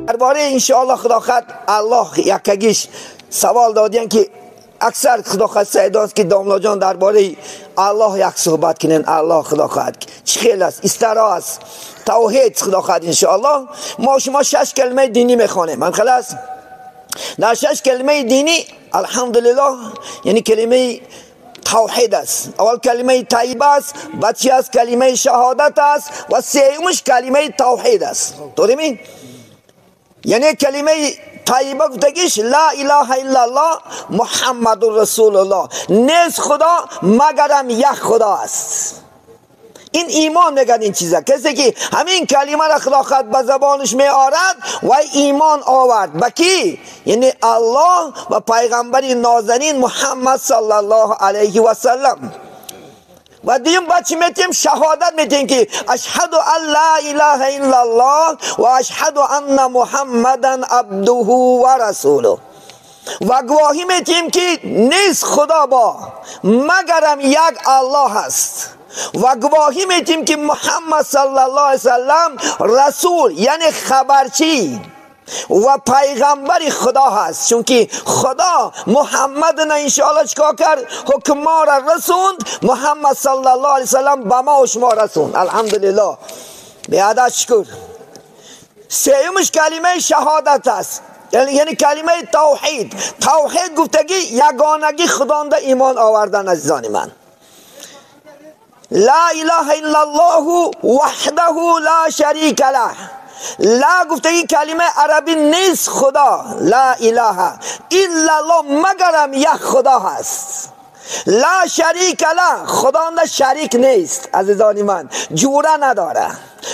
درباره انشاءالله خدا خد الله یکگیش سوال دادین که اکثر خدا خد سیداست که داملا جان درباره الله یک صحبت کنن. الله خدا خد چی خیل است، استرا است، توحید خدا خد انشاءالله. ما شما 6 کلمه دینی میخوانیم، من خلاص در 6 کلمه دینی الحمدلله، یعنی کلمه توحید است، اول کلمه طیبه است، بعد چی است؟ کلمه شهادت است و سومش کلمه توحید است. درست؟ یعنی کلمه طیبه گفتگیش لا اله الا الله محمد رسول الله، نیست خدا مگرم یک خدا است. این ایمان میگن این چیزا. کسی که همین کلمه را خدا خود به زبانش می آرد و ایمان آورد به کی؟ یعنی الله و پیغمبر نازنین محمد صلی الله علیه و سلم. و دیم بچه میتیم شهادت میتیم که اشهد ان لا اله الا الله و اشهد ان محمدا عبده و رسوله. و گواهی میتیم که نیست خدا با مگرم یک الله است. و گواهی میتیم که محمد صلی الله علیه وسلم رسول یعنی خبرچی و پیغمبر خدا هست، چون که خدا محمد نه انشاءالله چیکار کرد؟ حکم ما را رسوند، محمد صلی الله علیه وسلم به ما و شما رسوند. الحمدلله، به عدد شکر. سومش کلمه شهادت است، یعنی کلمه توحید. توحید گفتگی یگانگی خدانده ایمان آوردن. عزیزان من، لا اله الا الله وحده لا شریک له. لا گفته این کلمه عربی نیست خدا، لا اله الا الله مگرم یک خدا هست، لا شریک له، خدا نه شریک نیست. عزیزان من، جوره نداره،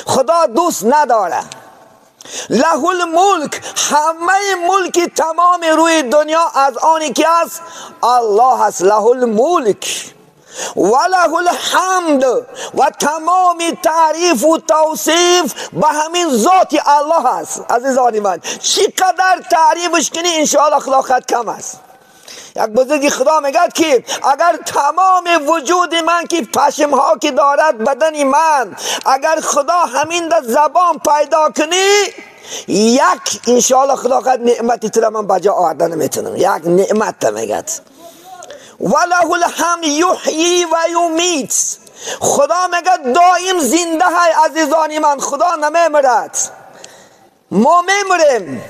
خدا دوست نداره. له الملک، همه ملک تمام روی دنیا از آنی که است الله است. له الملک و له الحمد، و تمام تعریف و توصیف به همین ذات الله است. عزیزان من، چقدر تعریفش کنی انشاءالله خدا کم است. یک بزرگی خدا میگه که اگر تمام وجود من که پشم ها که دارد بدن من، اگر خدا همین در زبان پیدا کنی، یک انشاءالله خدا قد نعمتی تر من بجا آوردن نمیتونم. یک نعمت میگه وله الحمد یحیی و یمیت. خدا میگه دائم زنده های. عزیزان من، خدا نمیمیرد، ما میمیریم،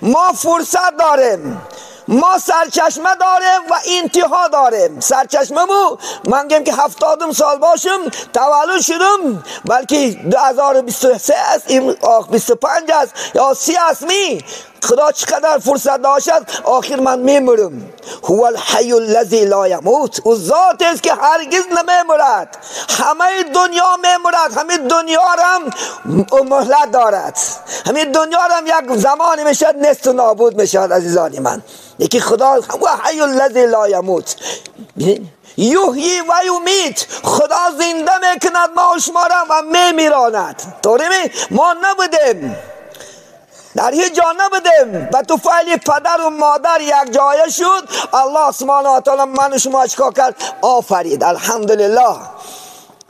ما فرصت داریم، ما سرچشمه داریم و انتها داریم. سرچشمه مو من گم که 70 سال باشم تولد شدم، بلکه 2023 است، 25 است یا 30 است. می خدا چقدر فرصت داشت، آخر من میمرم. هو الحی الذی لا یموت، او ذات است که هرگز نمیمرد. همه دنیا میمرد، همه دنیا هم مهلت دارد، همه دنیا هم یک زمانی میشد نیست و نابود میشد. عزیزان من، یکی خدا هو حی الذی لا یموت یحیی و یمیت، خدا زنده میکند ما و شما را و میمیراند. طوری ما نبودیم، در هیچ جا نبودیم، و تو فعل پدر و مادر یک جایه شد. الله سبحانه و تعالی من و شما چیکار کرد؟ آفرید. الحمدلله،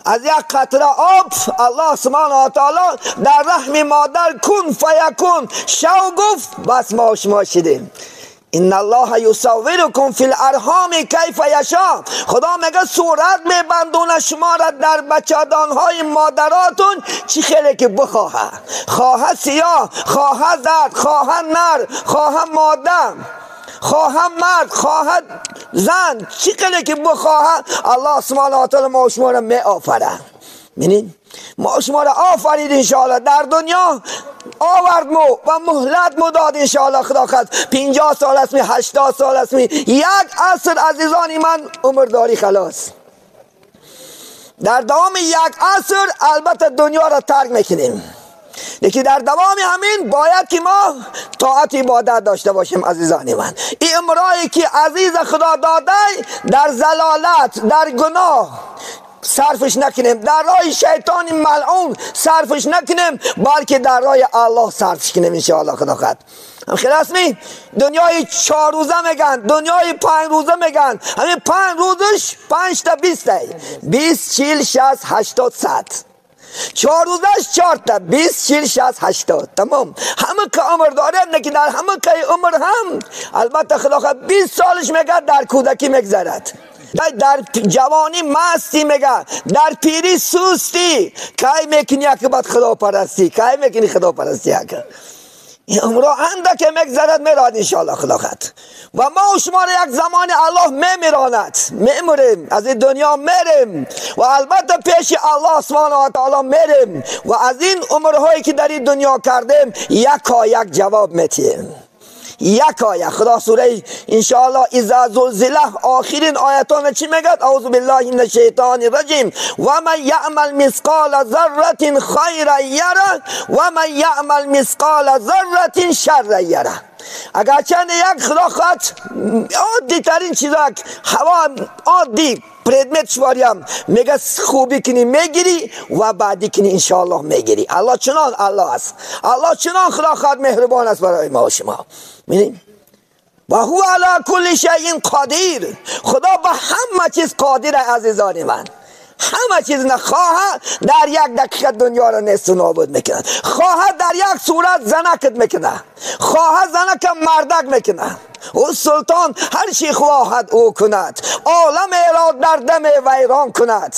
از یک قطره آب الله سبحانه و تعالی در رحم مادر کن فیکون شو گفت، بس ما و شما شدیم. ان الله یصورکم فی الارحام کیف یشاء. خدا میگه صورت میبندونه شما را در بچه‌دانهای مادراتون چی خیلی که بخواهه، خواه سیاه، خواه زرد، خواه نر، خواه ماده، خواه مرد، خواه زن، چی خیلی که بخواهه الله سبحانه و تعالی ما شما را می آفره. ببینید ما شما را آفرید انشاءالله، در دنیا آورد مو و مهلت مو داد انشاءالله. خدا خواست 50 سال است می، 80 سال است می، یک عصر عزیزان من عمر داری خلاص. در دوام یک عصر البته دنیا را ترک میکنیم، یکی در دوام همین باید که ما طاعت عبادت داشته باشیم. عزیزان من، این امرایی که عزیز خدا داده در ضلالت، در گناه صرفش نکنیم، در راه شیطان ملعون صرفش نکنیم، بلکه در راه الله صرفش کنیم انشاءالله خدا خواهد. هم خلاص می دنیای 4 روزه میگن، دنیای 5 روزه میگن، همین 5 روزش 5 تا 20 20 40 60 80 100، 4 روزش 4 تا 20 40 60 80 تمام. همه که عمر داره نه که در همه که عمر هم البته خدا خواهد 20 سالش میگه در کودکی میگذرد، در جوانی مستی میگه، در پیری سستی. کی میکنی که بعد خدا پرستی، کی میکنی خدا پرستی؟ اگه این عمر اندک میگذرد میراد انشاءالله خدا خواهد. و ما و شما را یک زمان الله میمیراند، میموریم، از این دنیا میریم و البته پیش الله سبحانه و تعالی میریم و از این عمرهایی که در این دنیا کردیم یکا یک جواب میتیم، یکا یک. خدا سوره انشاءالله اذا زلزله آخرین آیتان چی میگد؟ اعوذ بالله من الشیطان الرجیم و من یعمل مثقال ذره خیرا یره و من یعمل مثقال ذره شرا یره. اگر چند یک خدا خواهد عادی ترین چیزا، هوا عادی پردمت شواریم میگه خوبی کنی میگیری و بعدی کنی انشاءالله میگیری. الله چنان الله است، الله چنان خدا خواهد مهربان است برای ما و شما. می‌بینی؟ و هو علی کل شیء قدیر، خدا به همه چیز قادر عزیزان من. همه چیز نخواهد در یک دقیقه دنیا را نیست و نابود میکند، خواهد در یک صورت زنکت میکنه، خواهد زنک مردک میکنه. او سلطان هر چی خواهد او کند، عالم را در دم ویران کند.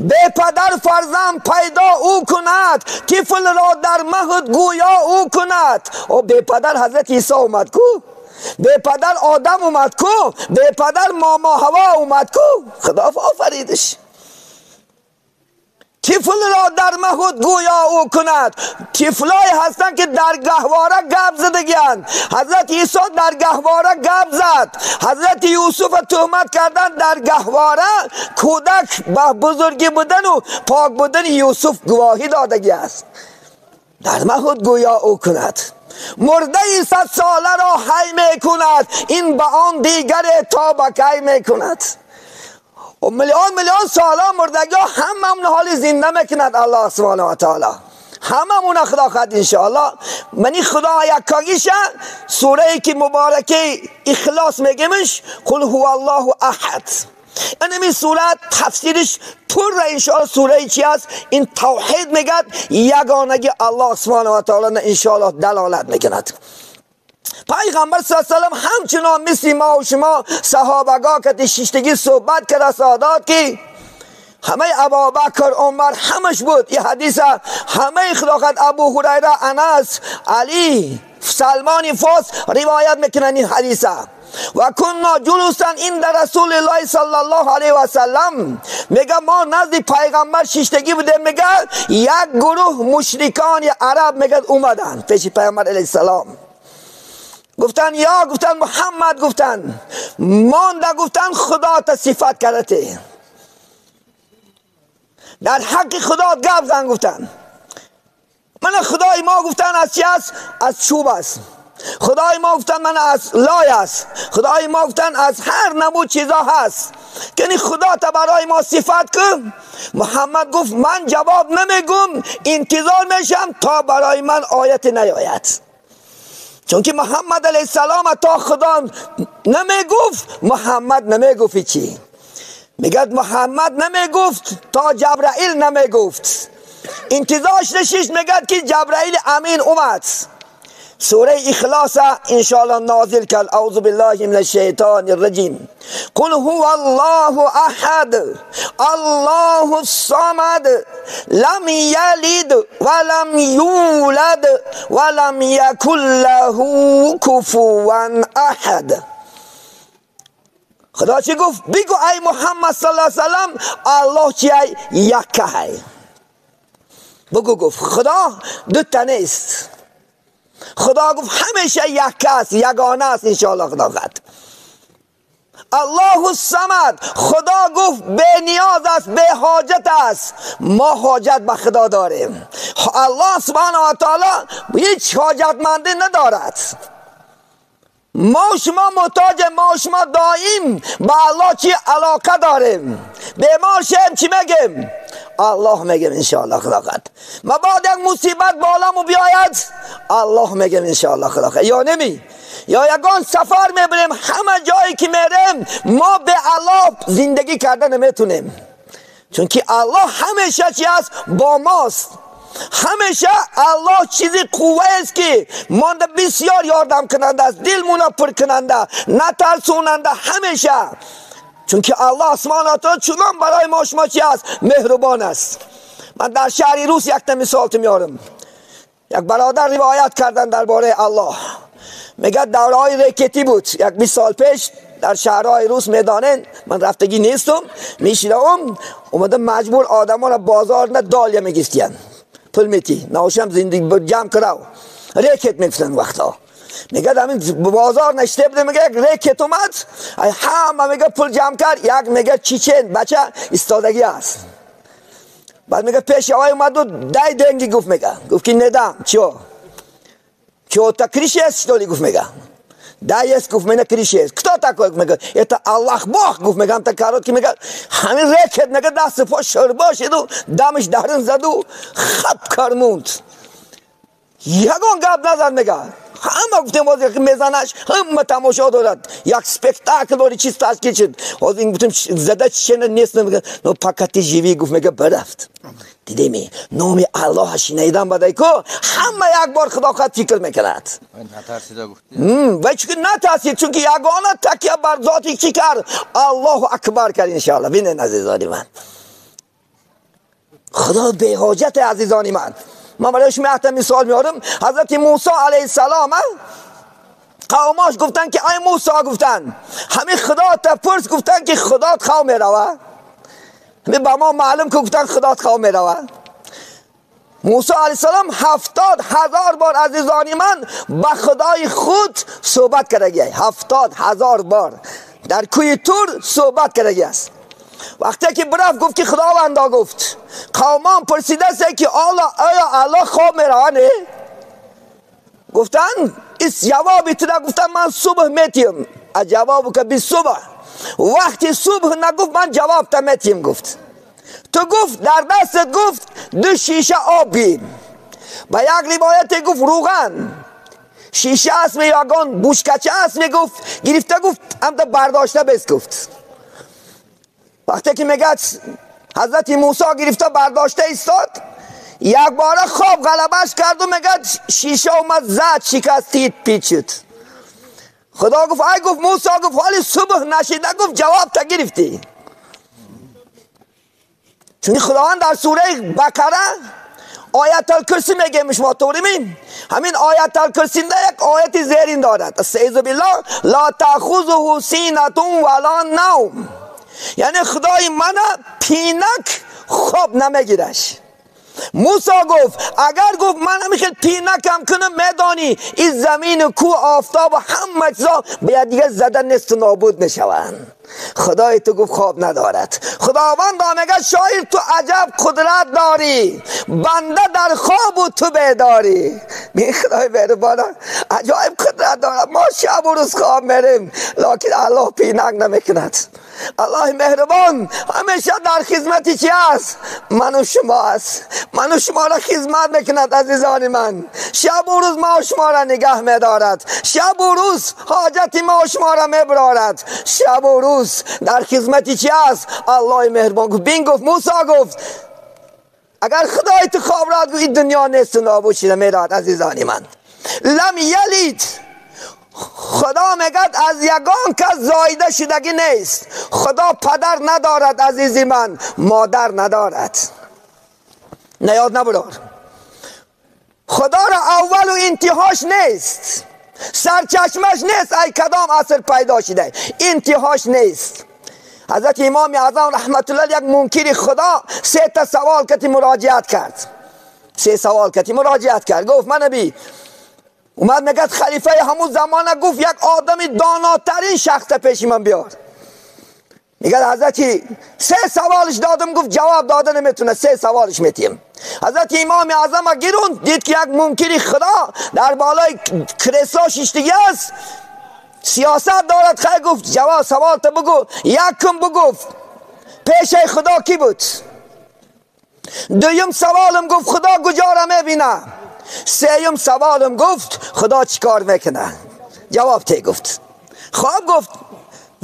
به پدر فرزند پیدا او کند، طفل را در مهد گویا او کند. او به پدر حضرت عیسی اومد کو، به پدر آدم اومد کو، به پدر ماما هوا اومد کو، خدا آفریدش. طفل را در مهد گویا او کند. طفلای هستند که در گهواره گپ زدگی‌اند. حضرت عیسی در گهواره گپ زد، حضرت یوسف تهمت کردن در گهواره. کودک به بزرگی بودن و پاک بودن یوسف گواهی دادگی است. در مهد گویا او کند، مرده 100 ساله را حی می کند، این به آن دیگر تا به کی می کند. و میلیون میلیون سالا مردگی ها همه حال زنده میکند الله سبحانه و تعالی، همه مون خدا خواهد انشاءالله. منی خدا یکاگیشه سوره که مبارکه اخلاص میگیمش، قل هو الله احد. اینمی سوره تفسیرش پر انشاءالله سوره چی است؟ این توحید میگد، یگانگی الله سبحانه و تعالی انشاءالله دلالت میکند. پیغمبر صلی الله علیه و سلم همچنان مثل ما و شما صحابگاه که شیشتگی صحبت کرده سادات که همه ابابکر عمر همش بود. این حدیث همه خلافت ابو هریره، انس، علی، سلمان فارس روایت میکنن این حدیث. و کنا جلوسا عند رسول الله صلی الله علیه و سلم، میگه ما نزد پیغمبر شیشتگی بوده. میگه یک گروه مشرکان عرب میگه اومدن پیش پیغمبر علیه السلام، گفتن یا گفتن محمد، گفتن مانده، گفتن خدا تا صفت کرده در حق خدا گپ زن. گفتن من خدای ما گفتن از چی است؟ از چوب است. خدای ما گفتن من از لای است. خدای ما گفتن از هر نمود چیزا هست. که خدا تا برای ما صفت کن. محمد گفت من جواب نمیگم، انتظار میشم تا برای من آیت نیاید. چون که محمد علیه السلام تا خدا نمیگفت، محمد نمیگفت چی؟ میگد محمد نمیگفت تا جبرائیل نمیگفت. انتظارش نشیش، میگد که جبرائیل امین اومد. سوره اخلاص انشاءالله نازل کرد. اعوذ بالله من الشیطان الرجیم. قل هو الله احد الله الصمد لم یلد ولم یولد ولم یکن له کفوا احد. خدا چی گفت؟ بگو ای محمد صلی الله علیه وسلم الله چی ای؟ یکه ای. بگو گفت خدا دو تا نیست. خدا گفت همیشه یک است، یگانه است انشاءالله خدا قد. الله الصمد، خدا گفت به نیاز است، به حاجت است. ما حاجت به خدا داریم. الله سبحانه و تعالی هیچ حاجتمندی ندارد. ما شما محتاج، ما شما دائم به الله چی علاقه داریم. بیمار شیم چی میگیم؟ الله میگیم انشاءالله خدا خد. مباد یک مصیبت بالامو بیاید الله میگیم انشاءالله خدا خد. یا نمی یا یگان سفر میبریم، همه جایی که میریم ما به الله زندگی کردن نمیتونیم، چون که الله همیشه چی است؟ با ماست. همیشه الله چیزی قوه است که مانده بسیار یاردم کننده است، دلمون پر کننده، نترسوننده همیشه، چون که الله سبحانه و تعالی چنان برای ما شما چی است؟ مهربان است. من در شهر روس یک تا مثال میارم. یک برادر روایت کردن درباره الله، میگه دورهای رکتی بود، یک 20 سال پیش در شهرهای روس میدانن، من رفتگی نیستم، میشیدم اومده مجبور آدمان را بازار نه دالیا میگیستین، پول میتی نوشم زندگی جمع کراو رکت میفتن وقتا. میگه همین بازار نشته بوده، میگه یک رکت اومد همه میگه پول جمع کرد، یک میگه چیچن بچه ایستادگی است. بعد میگه پیش آقای اومد و دای دنگی گفت، میگه گفت که ندم چیو چیو تا کریش است دولی گفت، میگه دای است گفت من کریش است کتا تا میگه это الله бог گفت، میگم تا کارو که میگه همین رکت میگه دست پا شربا شد و دمش درن زد و خب کرموند، یگان گپ نزد. میگه همه گفتیم باز یک میزنش همه تماشا دارد، یک سپکتاکل داری چیز تشکیل شد. باز این گفتیم زده چه نیست، میگه نو پاکتی جیوی گفت، میگه برفت. دیدی نام الله شنیدن بدای کو همه یک بار خدا خود فکر میکند. نترسیده گفت و چون نترسید، چون که یگانه تکیه بر ذاتی چی کرد؟ الله اکبر کرد. ان شاء الله ببینید عزیزان من، خدا به حاجت عزیزان من. من برای شما حتی مثال میارم. حضرت موسی علیه السلام قوماش گفتن که ای موسی، گفتن همین خدا تا پرس، گفتن که خدات خواه میروه. همین به ما معلوم که گفتن خدات خواه میروه. موسی علیه السلام 70,000 بار عزیزانی من با خدای خود صحبت کرده، 70,000 بار در کوی تور صحبت کرده است. وقتی که برفت گفت که خداوندا گفت قومان پرسیده است که آیا الله خواب میروه؟ گفتن اس جوابی تو گفتن من صبح میتیم. از جواب که بی صبح وقتی صبح نگفت من جواب تا میتیم. گفت تو گفت در دستت گفت 2 شیشه آب بین. با یک روایت گفت روغن شیشه است میگن بوشکچه است میگفت گرفته گفت هم تا برداشته بس گفت. وقتی که میگه حضرت موسی گرفته برداشته ایستاد، یک باره خواب غلبش کرد و میگه شیشه اومد زد شکستید پیچید. خدا گفت ای گفت موسی گفت حالی صبح نشیده گفت جواب تا گرفتی. چون خداوند در سوره بقره آیت الکرسی میگه شما طوری می همین آیت الکرسی یک آیت زیرین دارد، استعیذ بالله لا تأخذه سینة ولا نوم، یعنی خدای من پینک خواب نمیگیرش. موسی گفت اگر گفت من همیشه پینکم کنم میدانی این زمین و کوه آفتاب و همه چیزا به دیگه زدن نیست و نابود میشوند. خدای تو گفت خواب ندارد. خداوند میگه شاعر تو عجب قدرت داری، بنده در خواب و تو بیداری. بی خدای مهربان عجایب قدرت دارد. ما شب و روز خواب میریم لکن الله پینک نمیکند. الله مهربان همیشه در خدمت چی است؟ من و شما است. من و شما را خدمت میکند عزیزان من. شب و روز ما و شما را نگه میدارد. شب و روز حاجت ما و شما را میبرارد. شب و روز در خدمت چی است؟ الله مهربان گفت بین گفت موسی گفت اگر خدای تو خواب را این دنیا نیست و نابود شده میراد. عزیزان من لم یلید، خدا میگه از یگان کس زایده شدگی نیست. خدا پدر ندارد عزیزی من، مادر ندارد. نیاد نبرار، خدا را اول و انتهاش نیست، سرچشمش نیست. ای کدام عصر پیدا شده انتهاش نیست. حضرت امام اعظم رحمت الله یک منکر خدا 3 تا سوال کتی مراجعت کرد. 3 سوال کتی مراجعت کرد. گفت من نبی اومد میگه خلیفه همون زمانه گفت یک آدم داناترین شخص پیش من بیار. میگه حضرت 3 سوالش دادم گفت جواب داده نمیتونه، 3 سوالش میتیم. حضرت امام اعظم گیرون دید که یک منکر خدا در بالای کریسا شیشتگی است، سیاست دارد. خیلی گفت جواب سوال تا بگو. یکم بگفت پیش خدا کی بود؟ دویم سوالم گفت خدا کجا را میبینه؟ سوم سوالم گفت خدا چیکار میکنه؟ جواب تی گفت. خواب گفت،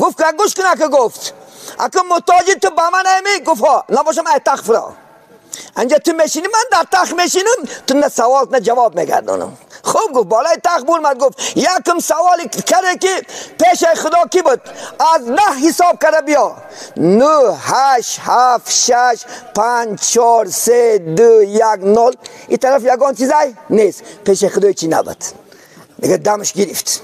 گفت که گوش کنه که گفت اگه محتاجی تو با من نمی؟ گفت ها، نباشم ای تخت فرا انجا تو میشینی، من در تخت میشینم، تو نه سوال نه جواب میگردانم. خوب گفت بالای تخت برمد گفت یکم سوالی کرده که پیش خدا کی بود؟ از 9 حساب کرده بیا، 9 8 7 6 5 4 3 2 1 0. این طرف یگان چیزای نیست، پیش خدا چی نبود. دیگه دمش گرفت.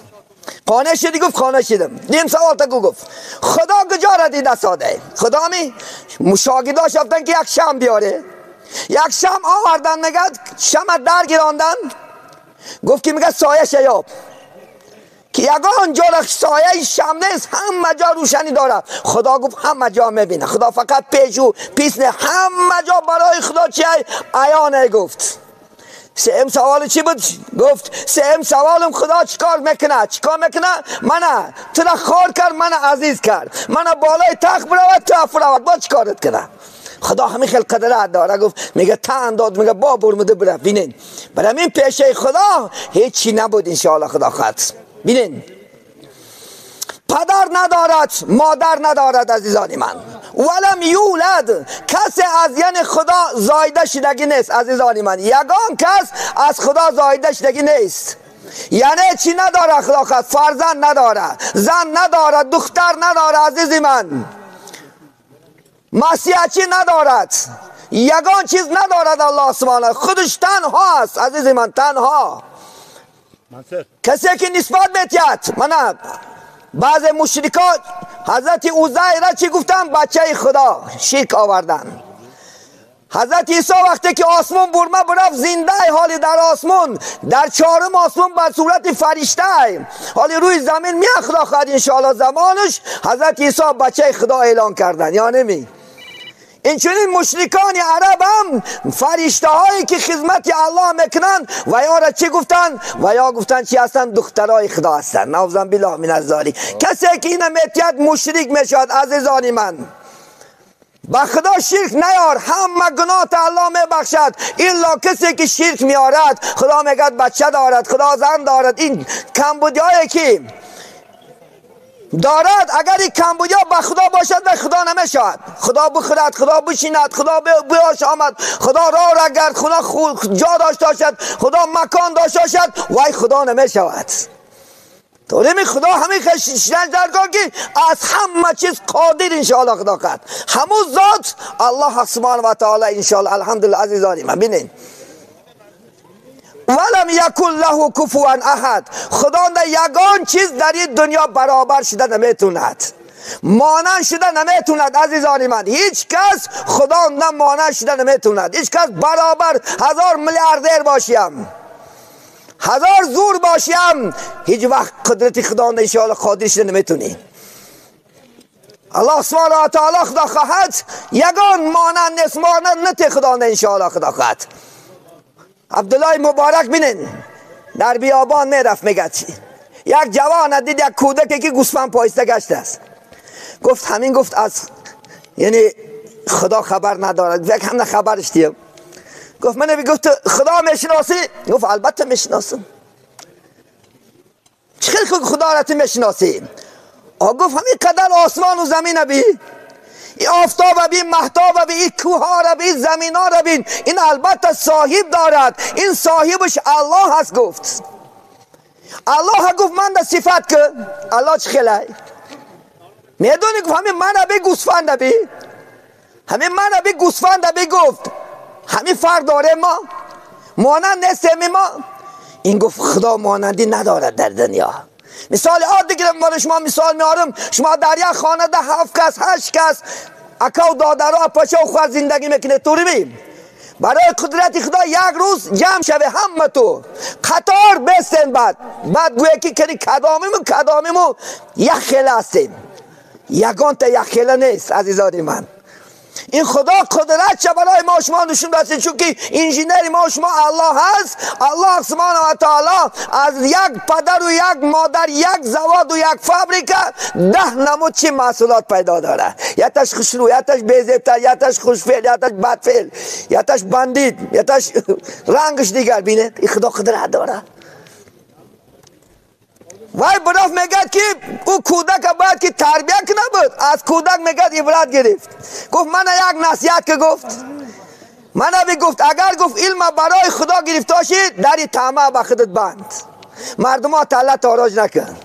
خانه شدی؟ گفت خانه شدم. دیم سوال تا گفت خدا کجا را دیده ساده؟ خدا می مشاهداش رفتن که یک شم بیاره، یک شم آوردن، میگه شم در گیراندن، گفت که میگه سایه شیاب که یگان جا سایه شم نیست، همه جا روشنی داره. خدا گفت همه جا میبینه، خدا فقط پیش و پیس نه، همه جا برای خدا چیه؟ عیانه. گفت سوم سوال چی بود؟ گفت سوم سوالم خدا چیکار میکنه؟ چیکار میکنه؟ منه تو را خار کرد، منه عزیز کرد، منه بالای تخت برود تو افرود، با چیکارت کنه؟ خدا همین خیلی قدرت داره. گفت میگه تن داد، میگه با برمده بره. بینین برای این پیشه خدا هیچی نبود انشاءالله خدا خواهد. بینین پدر ندارد، مادر ندارد عزیزان من، ولم یولد، کسی از یعنی خدا زایده شدگی نیست عزیزان من، یگان کس از خدا زایده شدگی نیست. یعنی چی نداره خدا خواهد؟ فرزند نداره، زن نداره، دختر نداره عزیزی من، مسیحچی ندارد، یگان چیز ندارد الله سبحانه، خودش تنها است عزیز من، تنها. کسی که نسبت میتید من بعض مشرکان حضرت عزیر را چی گفتن؟ بچه خدا، شرک آوردن. حضرت عیسی وقتی که آسمون برمه برفت زنده حالی در آسمون، در چهارم آسمون به صورت فرشته حالی روی زمین می خدا خواهد انشاءالله زمانش حضرت عیسی بچه خدا اعلان کردن یا نمی. این چنین مشرکان عرب هم فرشته هایی که خدمت الله میکنن و یا را چی گفتن؟ و یا گفتن چی هستن؟ دخترای خدا هستن. نعوذ بالله من الذالک. کسی که اینو میتید مشرک میشد عزیزان من. با خدا شرک نیار، همه گناه الله میبخشد الا کسی که شرک میارد. خدا میگد بچه دارد، خدا زن دارد، این کمبودیایی که دارد اگر این کمبودیا با خدا باشد و خدا نمیشود. خدا بخورد، خدا بشیند، خدا بیاش آمد، خدا راه را گرد، خدا جا داشته باشد، خدا مکان داشته باشد، وای خدا نمیشود. طوری خدا همین خشیشتن درگاه که از همه چیز قادر انشاءالله خدا قد همون ذات الله سبحانه و تعالی انشاءالله. الحمدلله عزیزانی من بینین ولم یکن له کفوا احد، خدا یگان چیز در این دنیا برابر شده نمیتوند، مانند شده نمیتوند عزیزانی من. هیچ کس خدا نه مانند شده نمیتوند، هیچ کس برابر هزار میلیاردر باشیم، هزار زور باشیم، هیچ وقت قدرت خدا انشاءالله قادر شده نمیتونی. الله سبحانه و تعالی خدا خواهد یگان مانند نیست، مانند نتی خدا انشاءالله خدا خواهد. عبدالله مبارک بینین در بیابان میرفت، میگه یک جوان دید یک کودکی که گوسفند پایسته گشته است، گفت همین، گفت از یعنی خدا خبر ندارد، یک هم خبرش دیم. گفت من گفت خدا میشناسی؟ گفت البته میشناسم. چه خدا را تو میشناسی؟ گفت همین قدر آسمان و زمین بی، این آفتاب بی، مهتاب بی، این کوه را بی، زمین ها را بین، این البته صاحب دارد، این صاحبش الله هست. گفت الله گفت من ده صفت که الله چه خیلی میدونی؟ گفت همین من بی گوسفند بی، همین من بی گوسفند بی. گفت همین فرق داره، ما مانند نیستیم ما. این گفت خدا مانندی ندارد در دنیا. مثال عادی گرم برای شما مثال میارم، شما در یک خانه ده 7 کس 8 کس اکا و دادرها پاشا و خواهر زندگی میکنه، طوری بیم برای قدرت خدا یک روز جمع شوه همه تو قطار بستن، بعد گویه که کنی کدامیمو کدامیمو یک خیله هستیم، یگان تا یک خیله نیست عزیزان من. این خدا قدرت چه برای ما شما نشون داده، چون که انجینر ما شما الله هست. الله سبحانه و تعالی از یک پدر و یک مادر، یک زواد و یک فابریکه 10 نمود چی محصولات پیدا داره. یتش خوشرو، یتش بیزبتر، یتش خوشفعل، یتش بدفعل، یتش بندید، یتش رنگش دیگر. بینید این خدا قدرت داره. وای براف میگه که او کودک باید که تربیه کنه بود، از کودک میگه عبرت گرفت. گفت من یک نصیحت که گفت من گفت اگر گفت علم برای خدا گرفته باشی در طمع به خودت بند، مردم ها تله تاراج نکن.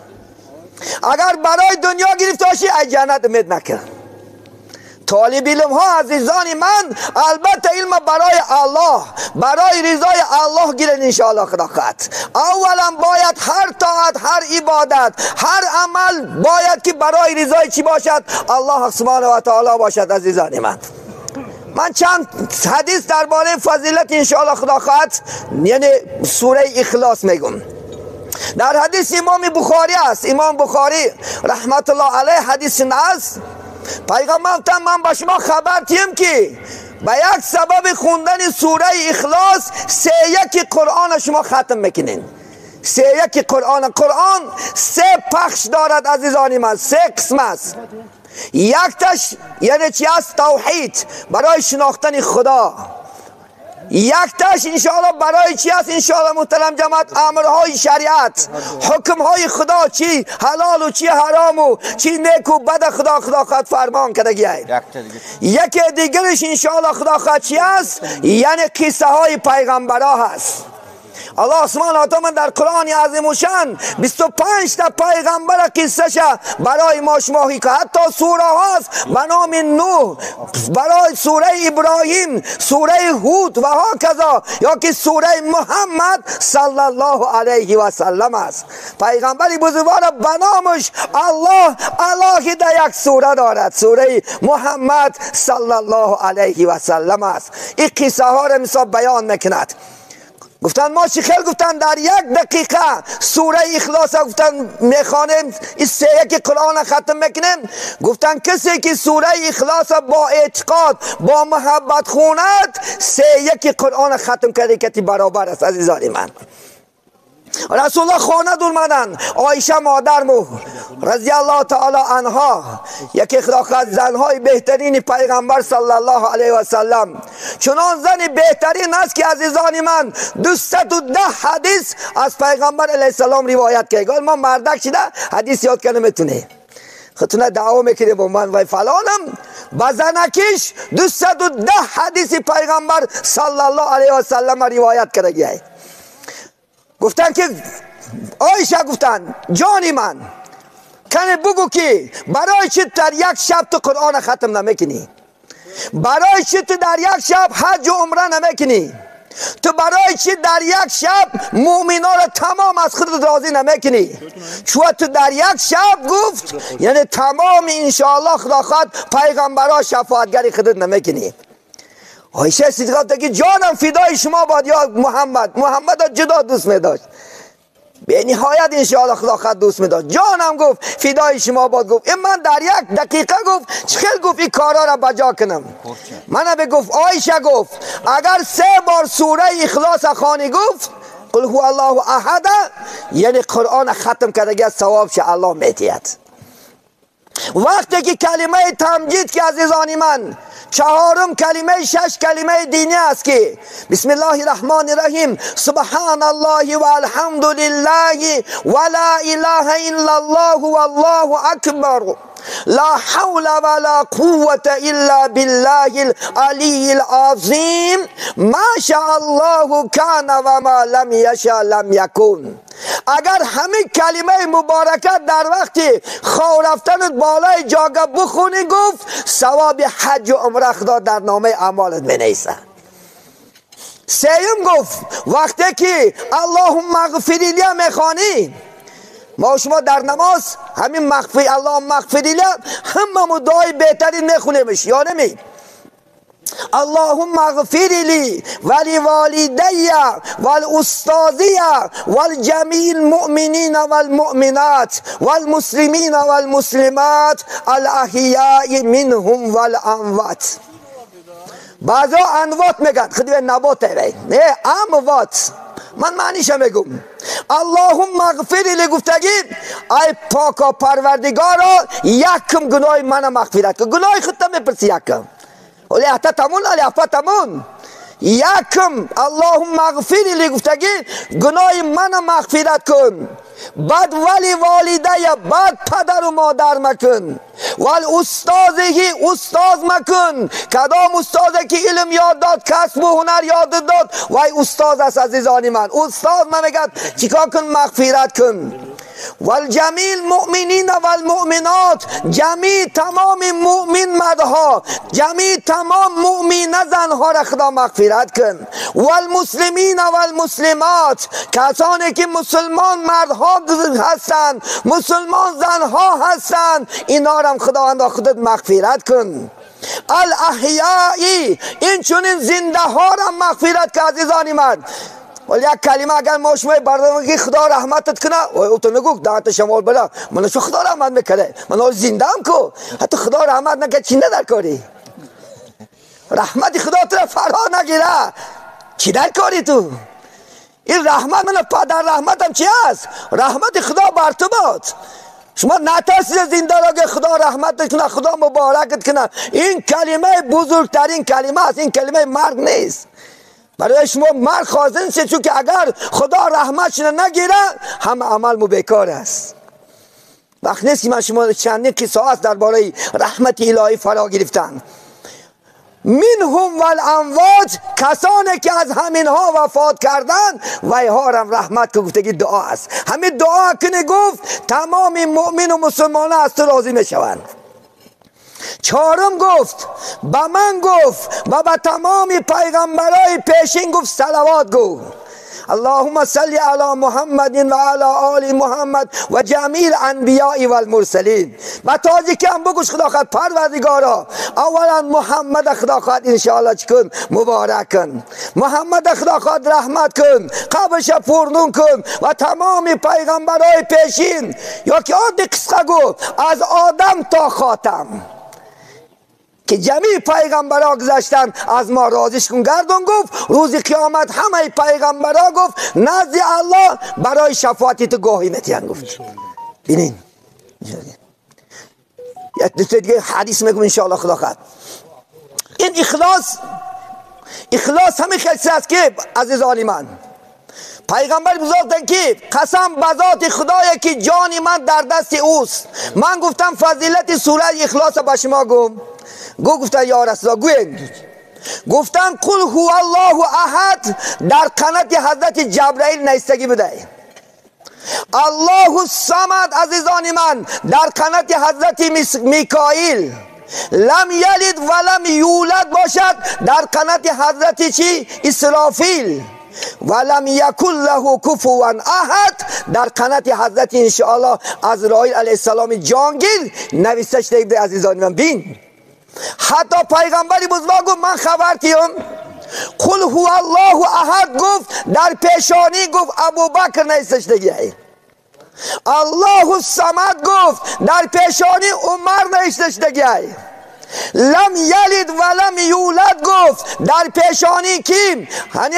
اگر برای دنیا گرفته باشی ای جنت امید نکن. طالب علم ها عزیزان من، البته علم برای الله، برای رضای الله گیرن انشاءالله خدا خواهد. اولا باید هر طاعت، هر عبادت، هر عمل باید که برای رضای چی باشد؟ الله سبحانه و تعالی باشد. عزیزان من، من چند حدیث درباره فضیلت انشاءالله خدا خواهد یعنی سوره اخلاص میگم. در حدیث امام بخاری است، امام بخاری رحمت الله علیه حدیث است، پیغمبر من با شما خبر تیم که به یک سبب خوندن سوره اخلاص 3 قرآن شما ختم میکنین. 3 قرآن، قرآن 3 پخش دارد عزیزان من، 3 قسم است. یک تاش یعنی چی است؟ توحید برای شناختن خدا. یک تاش انشاءالله برای چی است؟ انشاءالله محترم جماعت امرهای شریعت، حکمهای خدا، چی حلال و چی حرام و چی نیک و بد خدا خدا خواهد فرمان کرده. یکی دیگرش انشاءالله خدا خواهد چی است؟ یعنی قصه های پیغمبرها هست. الله سبحانه و تعالی در قرآن عظیم الشان 25 تا پیغمبر قصه برای ما شما که حتی سوره هاست به نام نوح، برای سوره ابراهیم، سوره هود و هکذا، یا که سوره محمد صلی الله علیه و سلم است. پیغمبر بزرگوار به نامش الله الله در یک سوره دارد، سوره محمد صلی الله علیه و سلم است. این قصه ها را مثال بیان میکند. گفتن ما چی خیلی گفتن در یک دقیقه سوره اخلاص گفتن میخوانیم، این 3 قرآن ختم میکنیم. گفتن کسی که سوره اخلاص با اعتقاد با محبت خوند 3 قرآن ختم کرده کتی برابر است. عزیزان من، رسول الله خانه دور مدن، عایشه مادرمو رضی الله تعالی عنها، یکی از زنهای بهترین پیغمبر صلی الله علیه و سلم، چنان زن بهترین است که عزیزان من 210 حدیث از پیغمبر علیه السلام روایت کرد. ما مردک شده حدیث یاد کنه میتونه، خودتونه دعوا میکنه با من و فلانم، با زنکیش 210 حدیث پیغمبر صلی الله علیه و سلم روایت کرده. گفتن که عایشه گفتن جانی من کنه بگو که برای چی در یک شب تو قرآن ختم نمیکنی؟ برای چی تو در یک شب حج و عمره نمیکنی؟ تو برای چی در یک شب مؤمنا را تمام از خودت راضی نمیکنی؟ چون تو در یک شب گفت یعنی تمام انشاءالله خدا خواهد پیغمبرا شفاعتگری خودت نمیکنی. عایشه صدیقه گفت که جانم فدای شما باد یا محمد. محمد را جدا دوست می داشت، به نهایت انشاءالله خدا خود دوست می داشت. جانم گفت فدای شما باد. گفت این من در یک دقیقه گفت چخیل گفت این کارا را بجا کنم. من به گفت عایشه گفت اگر 3 بار سوره اخلاص خوانی گفت قل هو الله احد، یعنی قرآن ختم کرده ثواب شه الله میدهد. وقتی که کلمه تمجید که عزیزان من 4 کلمه 6 کلمه دینی است که بسم الله الرحمن الرحیم سبحان الله و الحمد لله و لا اله الا الله والله اکبر لا حول ولا قوة الا بالله العلی العظیم ما شاء الله کان و ما لم یشاء لم یکن. اگر همین کلمه مبارکه در وقتی خواب رفتنت بالای جاگه بخونی گفت ثواب حج و عمره خدا در نامه اعمالت منیسه. سیم گفت وقتی که اللهم اغفر لی میخوانی، ما شما در نماز همین مغفر اللهم اغفر لی همه دعای بهترین میخونیمش یا نمی؟ اللهم اغفر لي ولوالدي والاستاذي والجميع المؤمنين والمؤمنات والمسلمين والمسلمات الاحياء منهم والاموات. بعضا انوات میگن خودی نبات نه اموات. من معنیش میگم. اللهم اغفر لی گفتگی ای پاکا پروردگارا یکم گناه من مغفرت کن. گناه خودت میپرسی یکم، ولی حتی تمون ولی افا تمون یکم اللهم اغفر لی گفتگی گناه من مغفرت کن. بعد ولی والده، بعد پدر و مادر مکن، ولی استاذی استاذ مکن. کدام استاذی که علم یاد داد، کسب و هنر یاد داد، وای استاذ است عزیزان من. استاذ من میگه چیکار کن؟ مغفرت کن. والجمیع المؤمنین والمؤمنات، جمیع تمام مؤمن مردها، جمیع تمام مؤمن زنها را خدا مغفرت کن. والمسلمین والمسلمات، کسانی که مسلمان مردها هستند، مسلمان زنها هستند، اینا را خداوند خودت مغفرت کن. الاحیائی، این چنین زنده ها را مغفرت کن عزیزان من. ولی یک کلمه اگر ما شما بردارم که خدا رحمتت کنه، او تو نگو دهت شمال بلا من شو خدا رحمت میکنه، من زنده ام کو، حتی خدا رحمت نکنه چی در کاری؟ رحمت خدا تو را فرا نگیره چی در کاری تو؟ این رحمت من پدر رحمتم چی است؟ رحمت خدا بر تو باد. شما نترسید زنده را که خدا رحمتت کنه، خدا مبارکت کنه. این کلمه بزرگترین کلمه است، این کلمه مرگ نیست. برای شما مرگ خازن شد، چون که اگر خدا رحمتش نگیره هم عمل مو بیکار است. وقت نیست که من شما چندین قصه است درباره رحمت الهی فرا گرفتن. منهم والاموات، کسانی که از همینها وفات کردن ویها را رحمت که گفتگی دعا است. همین دعا کنه گفت تمام مؤمن و مسلمان از تو راضی میشوند. چهارم گفت به من گفت و به تمام پیغمبرای پیشین گفت صلوات گو. اللهم صل علی محمد و علی آل محمد و جمیع الانبیاء و المرسلین. و تازه هم بگوش خدا خواهد پروردگارا اولا محمد خدا خواهد انشاءالله چکن مبارک کن، محمد خدا خواهد رحمت کن، قبرش پرنون کن و تمام پیغمبرای پیشین، یا که عادی قصه گو از آدم تا خاتم که جمیع پیغمبرها گذشتن از ما راضیش کن گردون. گفت روز قیامت همه پیغمبرها گفت نزد الله برای شفاعت تو گواهی میتین. گفت ببینین یک دو دیگه حدیث میگم انشاءالله خدا خواهد. این اخلاص، اخلاص همین خیلی است که عزیزان من پیغمبر بزرگتن که قسم به ذات خدای که جان من در دست اوست. من گفتم فضیلت سوره اخلاص به شما گم. گفتن یا رسول الله گوین. گفتن قل هو الله احد در قنات حضرت جبرائیل نیستگی بوده. الله الصمد عزیزان من در قنات حضرت میکائیل لم یلد ولم یولد باشد در قنات حضرت چی؟ اسرافیل. ولم یکن له کفوا احد در قنات حضرت انشاءالله عزرائیل علیه السلام جانگیر نوشته شده عزیزان من. بین حتی پیغمبری بزرگ گفت من خبر تیم قل هو الله احد گفت در پیشانی گفت ابوبکر نیستش دیگه. الله الصمد گفت در پیشانی عمر نیستش دیگه. لم یلد ولم یولد گفت در پیشانی کیم؟ یعنی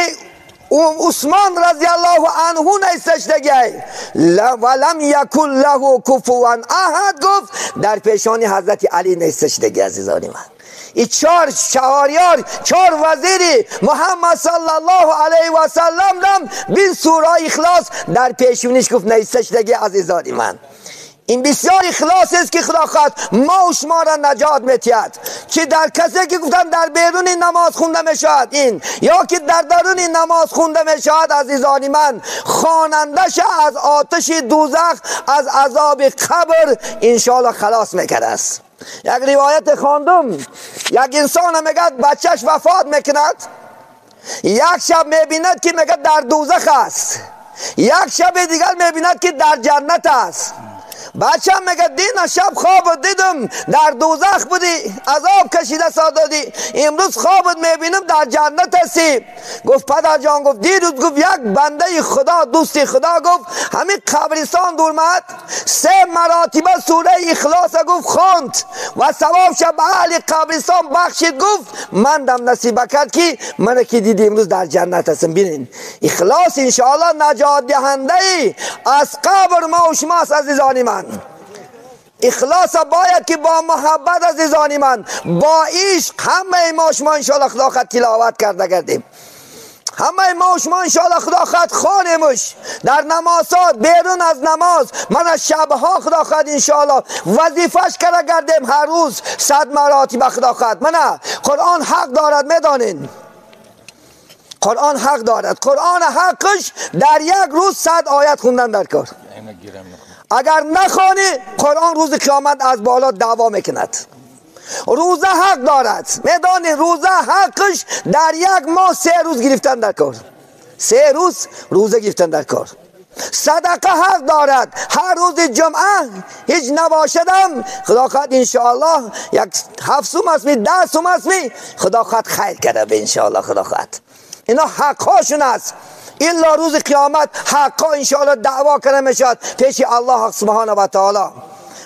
عثمان رضی الله عنه نیستش دیگه. ولم یکن له کفوا احد گفت در پیشانی حضرت علی نیستش دیگه عزیزان من. این چهار وزیری محمد صلی الله علیه و سلم دم بین سوره اخلاص در پیشونیش گفت نیستش دیگه عزیزان من. این بسیار اخلاص است که خدا خواهد ما و شما را نجات می‌دهد. که در کسی که گفتن در بیرون نماز خونده میشود این یا که در درون نماز خونده میشود عزیزان من خوانندش از آتش دوزخ از عذاب قبر انشاءالله خلاص میکرد است. یک روایت خواندم یک انسان میگه بچهش وفات میکند، یک شب میبیند که میگه در دوزخ است، یک شب دیگر میبیند که در جنت است. بچم میگه دین شب خواب دیدم در دوزخ بودی، عذاب کشیده سادادی، امروز خوابت میبینم در جنت هستی. گفت پدر جان، گفت دیروز گفت یک بنده خدا، دوستی خدا، گفت همین قبرستان دورمد 3 مراتبه سوره اخلاص گفت خواند و ثواب شب اهل قبرستان بخشید. گفت من دم نصیب کرد که من که دیدی امروز در جنت هستم. ببینین اخلاص انشاءالله نجات دهنده ای از قبر ما و شماست عزیزان من. اخلاص باید که با محبت عزیزان من، با عشق همه ما شما انشاءالله خدا خد تلاوت کرده کردیم، همه ما شما انشاءالله خدا خد خانمش در نمازات، بیرون از نماز، من از شبها خدا خد انشاءالله وظیفش کرده کردیم، هر روز 100 مراتب خدا خد. من قرآن حق دارد، میدانین قرآن حق دارد، قرآن حقش در یک روز 100 آیت خوندن در کار. اگر نخوانی قرآن روز قیامت از بالا دعوا میکند. روزه حق دارد، میدانی روزه حقش در یک ماه 3 روز گرفتن در کار، 3 روز روزه گرفتن در کار. صدقه حق دارد، هر روز جمعه هیچ نباشدم خدا خواهد انشاءالله یک 7 سوم است می 10 سوم است می خدا خواهد خیر کرده به انشاءالله خدا خواهد. اینا حق هاشون است. الا روز قیامت حقا انشاءالله دعوا کرده میشد پیش الله سبحانه و تعالی.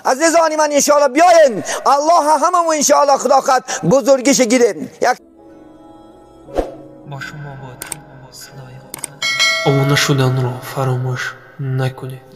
عزیزان من انشاءالله بیاین الله هممون انشاءالله خدا خواهد بزرگیش گیریم. یک با شما بود صدای обуна шуданро фаромӯш накунед.